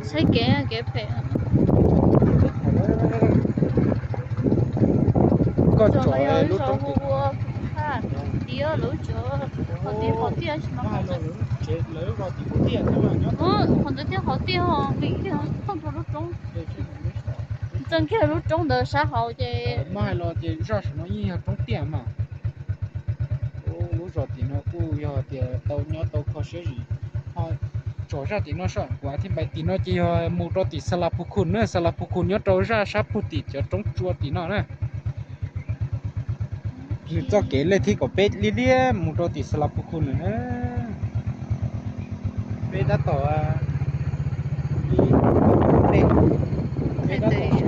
Saib kev, kev phem. Koj tsom lub roob tim, ua, tim lub tso, qhov tiaj, qhov tiaj, qhov ntawd thiab qhov tiaj, me tiaj thooj rau lub roob. Txeev kiag lub roob ntawd sab hauv ces, muab hais los ces zaj saum no yeej yog roob tiaj mas. Lub zos tim no kuj yog tias tau nyob tau kho siab zim. Ho tsom zaj tim no soj kuv thiab npais tim no ces yog mus rau tim Xas Las Phu Khu na, Xas Las Phu Khu nyob rau zaj sab pug tim cov roob tsua tim no na. Nws txoj kev lej thib kom peb liab liab mus rau tim Xas Las Phu Khu na. Peb tab tom, peb tab tom